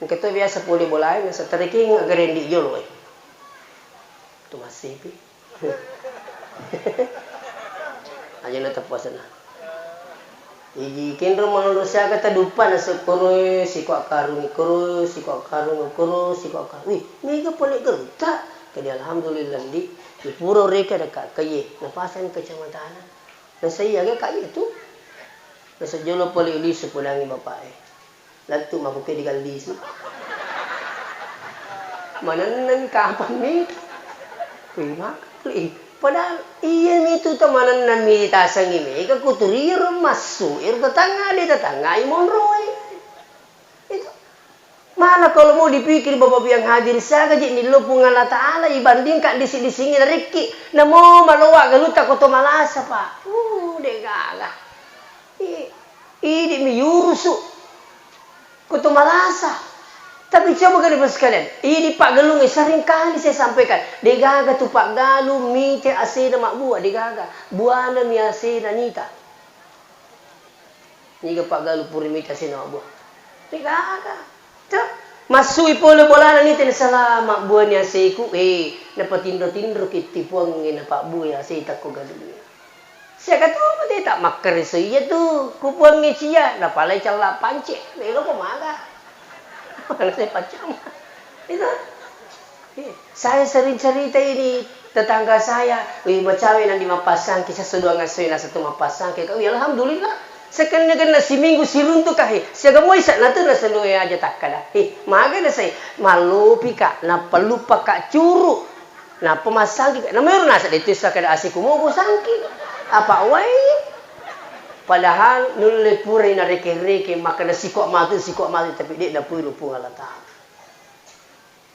Engka to biasa pole bolae, naseng tarekeng agarendi jolo e. Tu massepi. Aja na teppuasana. Iji kenro manurut siaga taduppa naseng koro sikua karung, koro sikua karung, koro sikua karung. Wih, mega pole geruta. Kadi alhamdulillah ndi. Ipuro reka deka kaye, napasang kacamatana. Naseng iya ga kaye tu. Naseng jolo pole lisu pudangi bapak e. Lettu mako ke digallisu. Manenneng kapang mita. Kui maka puli. Padahal iya mitu to manenneng mita sengi mega kuturi ro massu iro tetangga de tetangga i monroi. Itu. Mana kalau mau dipikir Bapak Ibu yang hadir, siaga ji nillo Puang Allah Ta'ala ibandingkan disi-disingi rikki. Namo maloa galuta ko to malasa, Pak. Uh, de gaga. I-, idi mi yurusu. Kutu malasa. Tapi coba kali bos sekalian, ini Pak Galung, eh, sering kali saya sampaikan, degaga tu Pak Galung mite asena mabbua, degaga. Buana mi asena nita. Niga Pak Galung puri mite asena mabbua. Degaga. Tuh, massui pole bolana nita, salama buani aseku, eh, napatinro-tinro kitti puangnge, napabbua aseta ko Galung. Siaga to mate ta makkareso iya tu, ku puangnge cia, napalai cella pance, melo ko maga. Mana saya pacama. Itu. Eh, saya sering cerita ini tetangga saya, wih macawe nandi mappasangki, sasudua ngasoi na satu mappasangki. Kau, ya alhamdulillah. Sekenna-kenna siminggu siruntu kahe, siaga moi sa natu nasenue aja takkada. Eh, maga na sai, mallopi ka, nappa luppa ka curu. Nappa massangki, namero naseng de tuissa kada aseku mogo sangki. Apa wae? Padahal nulle purai nareke-reke makkeda siko matu, siko matu, tapi de napuiro Puang Allah Ta'ala.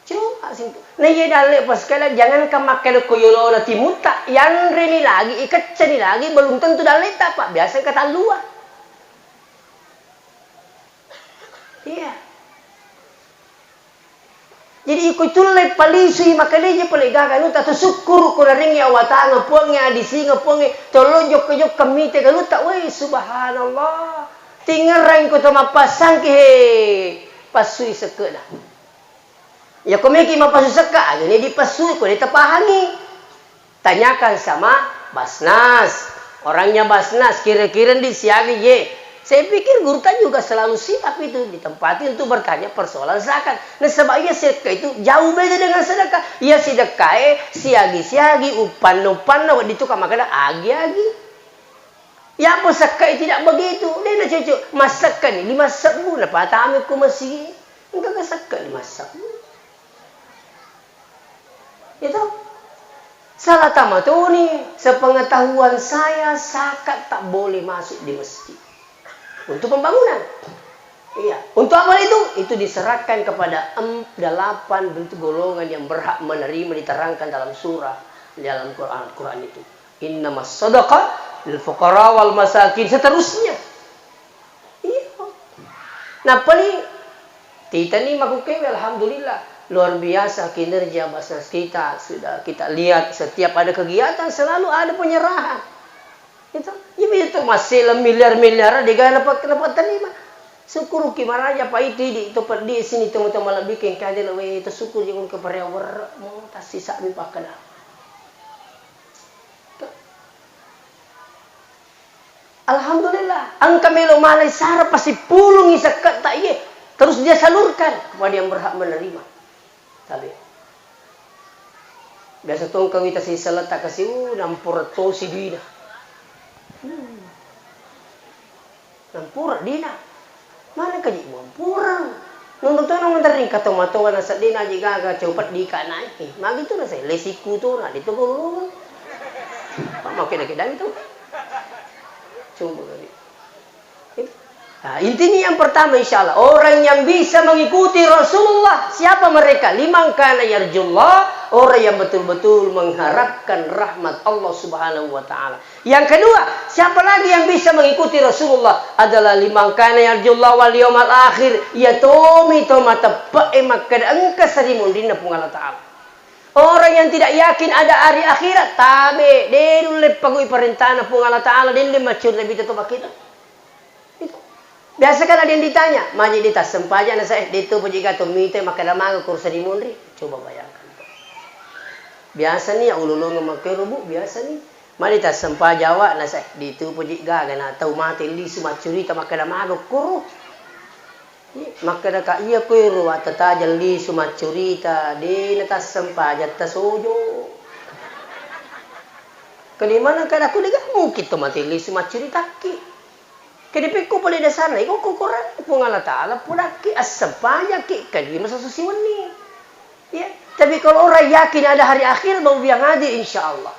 Coba sing, na iya dalle pas kala jangankan makkeda ko yolona timutta, yanreni lagi, ikeccani lagi, belum tentu dalleta, Pak. Biasa engka tallua. Iya. Jadi iko tulle palisui makaleje pale gaga anutta, to sukkuru ko narengngi awatangeng Puangnge, adisinga Puangnge, tollo jokka-jokka mite galutta. Woi, subhanallah. Tingerang ko to mappasangki he, passui sekke'na. Iya ko meki mappassu sekka, ajane dipassui ko de tapahangi. Tanyakan sama Basnas. Orangnya Basnas, kira-kira di siaga ye. Saya pikir guru kan juga selalu siap itu ditempati untuk bertanya persoalan zakat. Nasaba iya sekka itu jauh beda dengan sedekah. Iya sedekah e siagi-siagi, upanna-upanna, wedding tu ka makkeda agi-agi. Iya pun sekka e tidak begitu. Dena cucu, massekka ni lima sebbu, napatami ku masigi. Engka sekka lima sebbu. Itu. Salah tama toni, sepengetahuan saya, zakat tak boleh masuk di masjid. Untuk pembangunan. Iya. Untuk apa itu? Itu diserahkan kepada em, delapan bentuk golongan yang berhak menerima, diterangkan dalam surah, dalam Quran, Quran itu. Innamas sadaqah lil fuqara wal masakin, seterusnya. Iya. Nappa ni, titani makkukewe, alhamdulillah. Luar biasa kinerja Basnas kita, sudah kita lihat setiap ada kegiatan selalu ada penyerahan. Itu, iya itu masih miliar-miliar dega dapat dapat terima. Syukuruki maraja pa itu di to peddi sini temu-temu lebih kengkaja lewe itu syukur jangan kepada werre mo tasisa mi pakkeda. Alhamdulillah, engka melo malai sara pasipulungi sekketta iye, terus dia salurkan kepada yang berhak menerima. Tabe. Biasa tongka wita sisaletta kasi, uh, nampura tosi duina. Hmm. Nampura dina. Mana kaji mampura? Nundu tona menteri kata matoa na seddena aji gaga coba di kanai. Eh, magi tu na saya lesiku tu na di tu guru. Pak mau kena kedang tu. Coba kali. Nah, intinya yang pertama insya Allah orang yang bisa mengikuti Rasulullah siapa mereka? Liman kana yarjullah, orang yang betul-betul mengharapkan rahmat Allah Subhanahu wa taala. Yang kedua, siapa lagi yang bisa mengikuti Rasulullah adalah liman kana yarjullah wal yaumal akhir. Iya tomi to mateppe'e makkeda engka sarimunrinna Puang Allah Ta'ala. Orang yang tidak yakin ada hari akhirat, tabe, de nulle pagui parentana Puang Allah Ta'ala, de nulle maccuri Nabi to makkeda. Itu. Biasa kan ada yang ditanya, maji de tassempajang nasa eh de to poji gato mite makkeda maga kursa di munri. Coba bayangkan. Biasa ni ulolongo makkero bu, biasa ni. Mani tassempajang awak nasa eh de to poji gaga na tau mate lisu maccurita makkeda maga koro. Makkeda ka iya koero wattatajang lisu maccurita de na tassempajang tasojo. Kedi mana kada ku dega mungkin to mate lisu maccuritaki. Kedi pekko pole dasarna iko kokoran Puang Allah Ta'ala pudakki assempajaki kedi masa susi wenni. Ya, tapi kalau orang yakin ada hari akhir mau biang hadir insya Allah.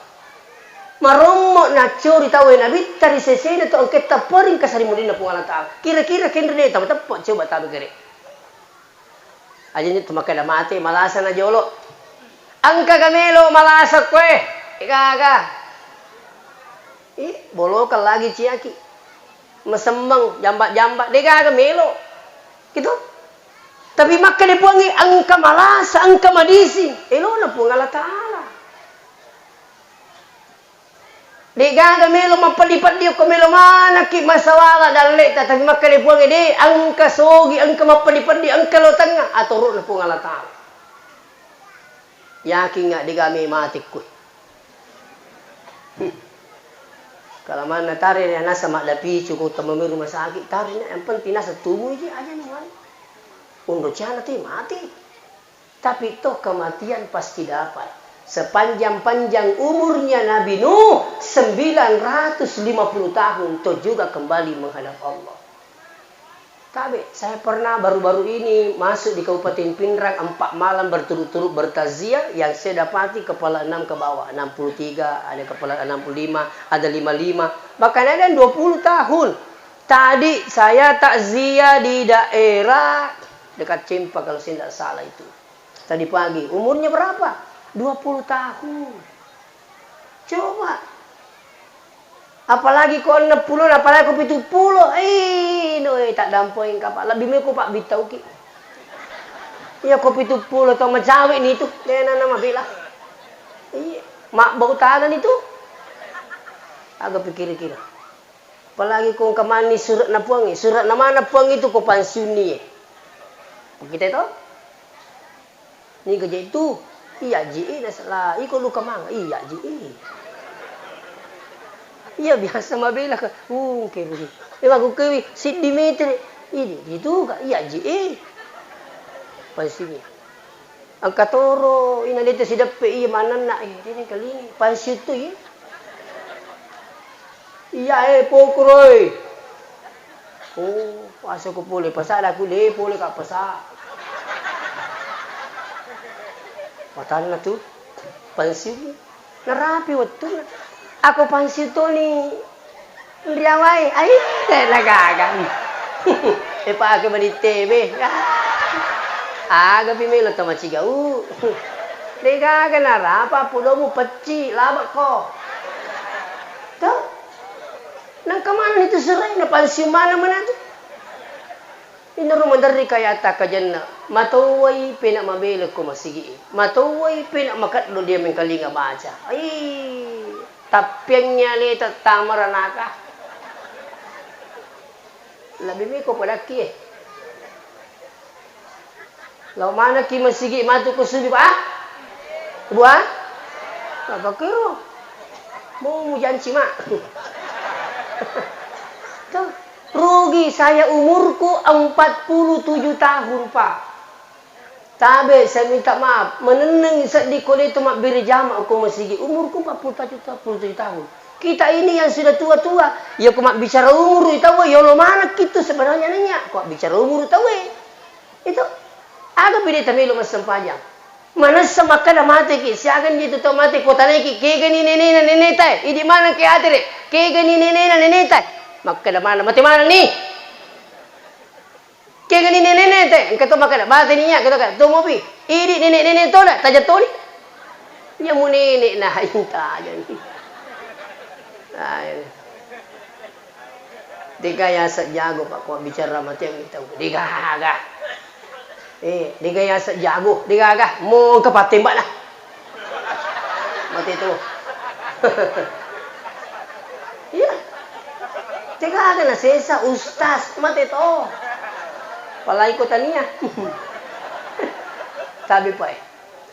Marommo naccori tau nabitta ri sesena to engketta pering kasarimuninna Puang Allah Ta'ala. Kira-kira kenre de tau teppe coba tabe kere. Aja ni tu makkeda mate malasa na jolo. Engka ga melo malasa koe. Gaga. Ih, bolokeng lagi ciaki. Masemmeng, jamba-jamba, de gaga melo. Gitu. Tapi makkeda puangi engka malasa, engka madising. Elona Puang Allah Ta'ala. De gaga melo mappeddi-peddi okko melo manakki masawala dalleta, tapi makkeda puangi de engka sogi, engka mappeddi-peddi, engka lo tengnga, atorona Puang Allah Ta'ala. Yakinga de gaga me mate koe. Kalamanna tare nasa maddapicu ko temmami rumah sakit, tare yang penting nasa tubuh je aja nuan. Undo ciana te mate. Tapi toh kematian pasti dapat. Sepanjang-panjang umurnya Nabi Nuh, sembilan ratus lima puluh tahun, toh juga kembali menghadap Allah. Tabe, saya pernah baru-baru ini masuk di Kabupaten Pinrang empat malam berturut-turut bertakziah yang saya dapati kepala enam ke bawah, enam puluh tiga, ada kepala enam puluh lima, ada lima lima, bahkan ada yang dua puluh tahun. Tadi saya takziah di daerah dekat Cempa kalau saya tidak salah itu. Tadi pagi, umurnya berapa? Dua puluh tahun. Coba. Apalagi ko enneng pulo, apalagi ko pitu pulo. Eh, no, eh, tak dampoi kapal. Lebih meko Pak Bitauki. Iya ko pitu pulo to macawe ni tu. Dena nama bela. Iya, mak bau tanah ni tu. Agak pikir-kira. Apalagi ko engka manni surat na Puang, surat na mana Puang itu ko pensiun ni. Kita itu. Niga je itu? Iya ji, eh, nasala, iko luka manga, iya ji, eh. Iya biasa mabela ka, ungke budi. Eh, maku kewi, siddi metere, ini, itu ka, iya ji, eh. Pansini. Engka toro, ina lete sideppe, iya manenna, eh, dene kalingi, pansiu tu, iya. Iya, eh, pokuroi. Oh, asa ko pole pasa, dah ku le pole ka pasa. Watanna tu, pansiu. Narapi wettunna. Ako pansiu toni riawai. Ai, eh, nagaga. Eh, pake mani tebe. Ah. Aga pi melo tama cigau. Degaga narapa pulomu pecci, labako. Tuh. Nangka maneng itu serai, na pansiu maneng mana tu? Inaro maderri kaya atta kajenna, matowai pena mabela ko masigi e, matowai pena makeddo dia mengkalinga baca. Ai, tappiangngi aleta tama ranaka. Lebbi miko padakki e. Lao manekki masigi matu ko suju, Pak? Bu, ah? Apa kero? Mau mujanci, Mak. Tuh, rugi saya umurku empat puluh tujuh tahun, Pak. Tabe, saya minta maaf, menenneng seddi ko de to mabbere jama ko masigi. Umurku empat puluh tujuh, empat puluh tujuh tahun. Kita ini yang sudah tua-tua, ya ko mabbicara umur itu, yolo manekki tu sebenarnya nanya. Ko bicara umur tau e. Itu. Aga bede tamelo massempajang. Manessa makkeda mateki, siagang je tu tau mate ko taneki, kegani nenena neneta e, idi maneng ke atere, kegani nenena neneta e. Makkeda mana, mate mana ni? Kegani nenena te, engka to makkeda, mate ni iya, kata kata, to mopi. Idi nene nene tona, taja toni. Iya mu nene na inta aja. Nah, ini. Dega yaseng jago, Pak, ko bicara mate mi tau. Dega aga. Eh, dega yaseng jago, dega aga. Mo engka patembak nah. Mate to. Iya. Dega aga na sesa ustaz, mate to. Palai ko tania. Tapi, Pak, eh.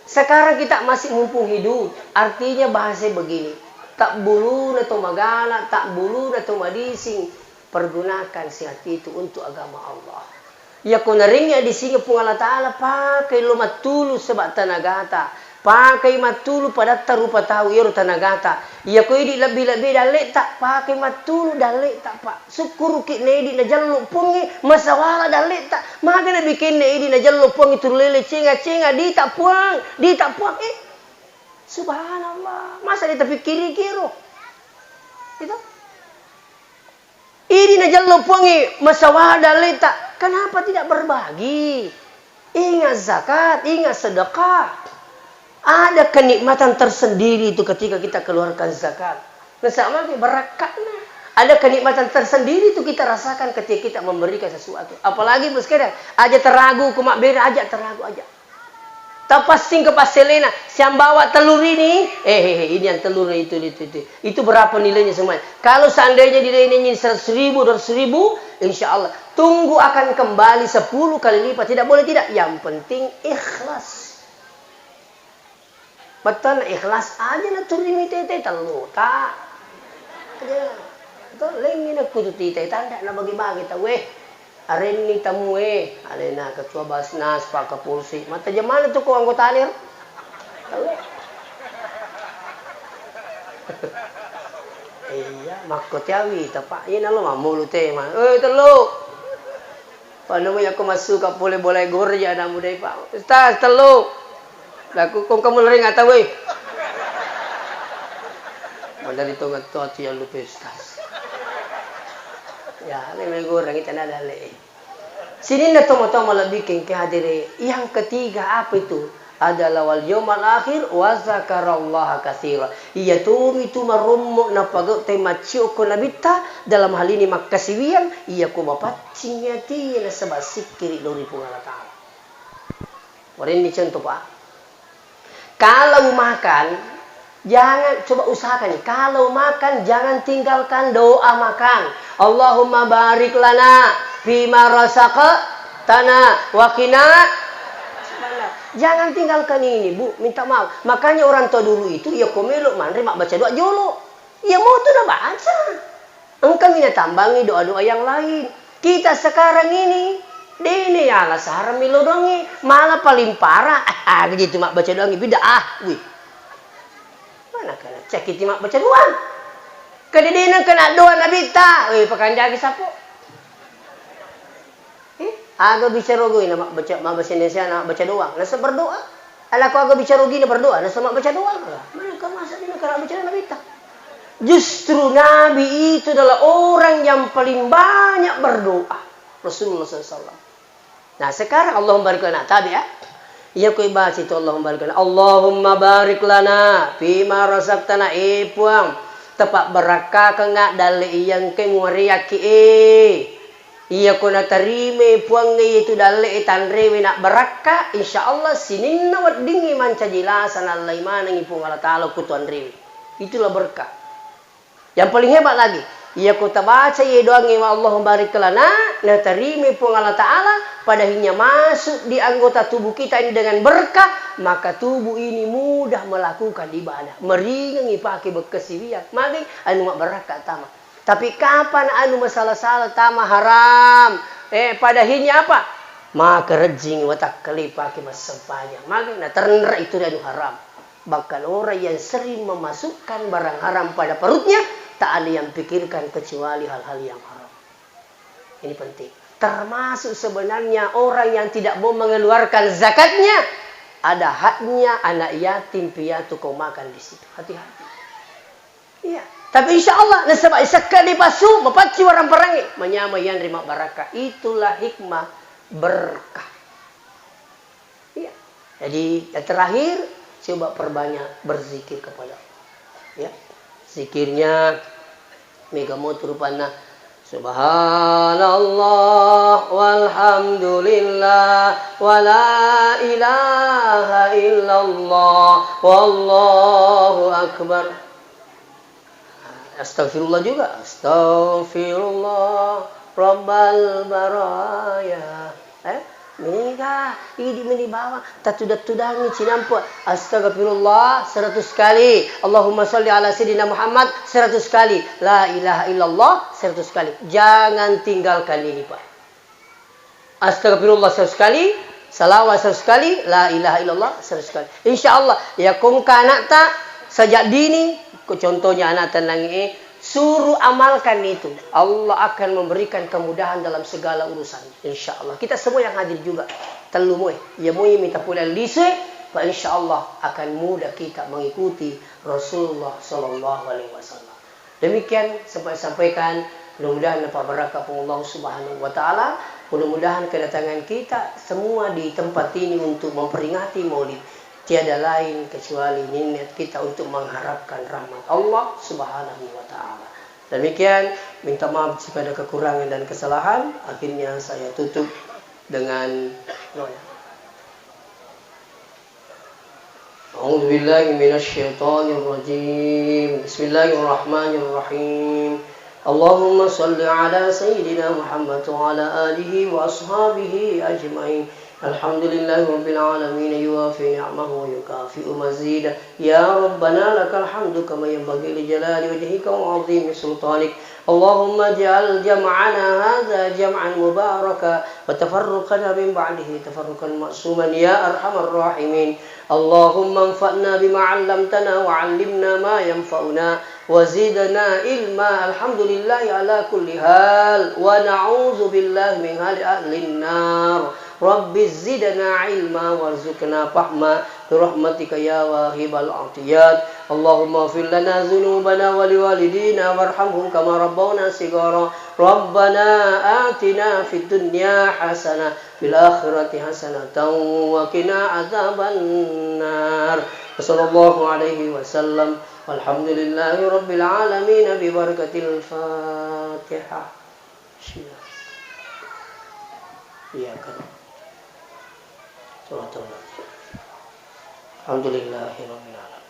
Sekarang kita masih mumpung hidup, artinya bahasa begini, tabbuluna to magala, tabbuluna to madising, pergunakan sehat itu untuk agama Allah. Yako narengngi adising Puang Allah Ta'ala, pakai lo mattulu sebab tanagata, pakai mattulu padatta rupa tau iyaro tanagata. Yako idi lebbi-lebbi dalleta, pakai mattulu dalleta, Pak. Sukkuruki na idi najello Puangnge, masawala dalleta. Maga nabikenna idi najello Puangnge tulele cenga-cenga, dita Puang, dita Puang. Eh, subhanallah. Masa ditapikkiriki ero? Itu. Idi najello Puangnge, masawala dalleta. Kenapa tidak berbagi? Ingat zakat, ingat sedekah. Ada kenikmatan tersendiri itu ketika kita keluarkan zakat. Nasaba magi barakka'na. Ada kenikmatan tersendiri itu kita rasakan ketika kita memberikan sesuatu. Apalagi, Bos, kadang aja teragu, ku mabbere aja teragu aja. Tapassing ke passelena, siambawa telur ini, eh, eh, eh, ini yang telur itu, itu, itu. Itu berapa nilainya semuanya? Kalau seandainya nilainya ini seratus ribu, dua ratus ribu, insya Allah. Tunggu akan kembali sepuluh kali lipat. Tidak boleh tidak. Yang penting ikhlas. Betul, ikhlas aja na turi mitete tellu ta. Aja. Betul, lengi na kutu tite tanda na bagi-bagi tau, eh. Arenni tamu, eh. Alena ketua Basnas, Pak Kapolsek. Mata jemana tu ko anggota lir? Tau, eh. Iya, makko tiawi ta, Pak. Iya, nalo mamulu te, ma. Eh, tellu. Panu yakko massuka pole bolae goreng ja anamu dai, Pak. Ustaz, tellu. Laku kong kamu lering atau weh. Madari tonga to atu yang lupa Ustaz. Ya, ini mai goreng itu nada le. Sininna tomo-tomo lebih kengke hadire. Yang ketiga apa itu? Adalah wal yaumal akhir wa zakarallaha katsira. Iya tomi tu marommo napagau te maccio ko nabitta dalam hal ini makkasiwiang, iya ko mapaccing atie nasaba sikkiri lao ri Puang Allah Ta'ala. Warenni contoh, Pak. Kalau makan, jangan, coba usahakan nih, kalau makan jangan tinggalkan doa makan. Allahumma barik lana fima razaqtana wa qina. Jangan tinggalkan ini, Bu, minta maaf. Makanya orang tua dulu itu, iya ko melo manre mabbaca doa jolo. Iya moto nabaca. Engkami natambangi doa-doa yang lain. Kita sekarang ini, dene ala sarang melo doangnge, malah paling parah. Ah, gitu mabbaca doangnge bid'ah. Wih. Mana kena cakiti mabbaca doang. Kededena kena doa Nabitta. Wih, pakanjaki sapo. Eh, aga bicara goi na mabbaca, mabbaca Indonesia na mabbaca doang. Nasa berdoa. Ala ko aga bicara goi na berdoa, nasa mabbaca doang. Mana kau masa ini kena bicara Nabitta? Justru Nabi itu adalah orang yang paling banyak berdoa. Rasulullah sallallahu alaihi wasallam. Nah, sekarang Allahumma barik lana, tabe, ya. Iya ko ibaca itu Allahumma barik lana. Allahumma barik lana fima razaqtana. Eh, Puang, tepa barakkakengnga dalle iya engkai muareakki, eh. Iya ko natarime Puangnge itu dalle e tanrewe na barakka, insya Allah sininna weddingnge mancaji lasa nallai manengngi Puang Allah Ta'ala ku tuanrewe. Itulah berkah. Yang paling hebat lagi, iya ko tabaca iye doangnge wa Allahumma barik lana, natarime Puang Allah Ta'ala, pada akhirnya masuk di anggota tubuh kita ini dengan berkah, maka tubuh ini mudah melakukan ibadah. Meringangi pake bekkasiwiang. Magi anu mabbarakka tama. Tapi kapan anu masala-sala tama haram, eh, pada akhirnya apa? Maka rejjing watakkale pake massempajang. Magi naterre itu anu haram. Bahkan orang yang sering memasukkan barang haram pada perutnya, tak ada yang pikirkan kecuali hal-hal yang haram. Ini penting. Termasuk sebenarnya orang yang tidak mau mengeluarkan zakatnya, ada haknya anak yatim piatu kau makan di situ. Hati-hati. Iya. Tapi insya Allah, nasaba sekka dipasu, mapacci warang parangi, manyama yang rima barakah. Itulah hikmah berkah. Iya. Jadi, yang terakhir, coba perbanyak berzikir kepada Allah. Ya. Zikirnya mega motu rupanna, "Subhanallah walhamdulillah wala ilaha illallah wallahu akbar." Astagfirullah juga. Astagfirullah Rabbal baraya. Eh, mega idi meni bawang, tatudang-tudangi cinampe. Astagfirullah seratus kali. Allahumma sholli ala sayyidina Muhammad seratus kali. La ilaha illallah seratus kali. Jangan tinggalkan ini, Pak. Astagfirullah seratus kali, salawat seratus kali, la ilaha illallah seratus kali. Insya Allah, ya ko engka anakta sajak dini, ko contohnya anakta nangi, eh, suruh amalkan itu. Allah akan memberikan kemudahan dalam segala urusan. Insya Allah. Kita semua yang hadir juga, tellu moe, ya moe mita pole lisue, fa insya Allah akan mudah kita mengikuti Rasulullah sallallahu alaihi wasallam. Demikian sempat sampaikan, mudah-mudahan napabbarakka Puang Allah Subhanahu wa Ta'ala. Mudah-mudahan kedatangan kita semua di tempat ini untuk memperingati Maulid tiada lain kecuali niat kita untuk mengharapkan rahmat Allah Subhanahu wa Ta'ala. Demikian, minta maaf jika ada kekurangan dan kesalahan. Akhirnya saya tutup dengan doa. أعوذ بالله من الشيطان الرجيم. بسم الله الرحمن الرحيم. اللهم صل على سيدنا محمد وعلى آله وأصحابه أجمعين. الحمد لله رب العالمين، يوافي نعمه ويكافئ مزيده. يا ربنا لك الحمد كما ينبغي لجلال وجهك وعظيم سلطانك. اللهم اجعل جمعنا هذا جمعا مباركا وتفرقنا من بعده تفرقا معصوما يا أرحم الراحمين. اللهم انفعنا بما علمتنا وعلمنا ما ينفعنا وزدنا علما. الحمد لله على كل حال ونعوذ بالله من حال أهل النار. رب زدنا علما وارزقنا فهما برحمتك يا واهب العطيات. اللهم اغفر لنا ذنوبنا ولوالدينا وارحمهم كما ربونا صغارا. ربنا آتنا في الدنيا حسنة وفي الآخرة حسنة وقنا عذاب النار. وصلى الله عليه وسلم. والحمد لله رب العالمين ببركة الفاتحة. بسم الله. إياك نعبد. صراط الذين. الحمد لله رب العالمين.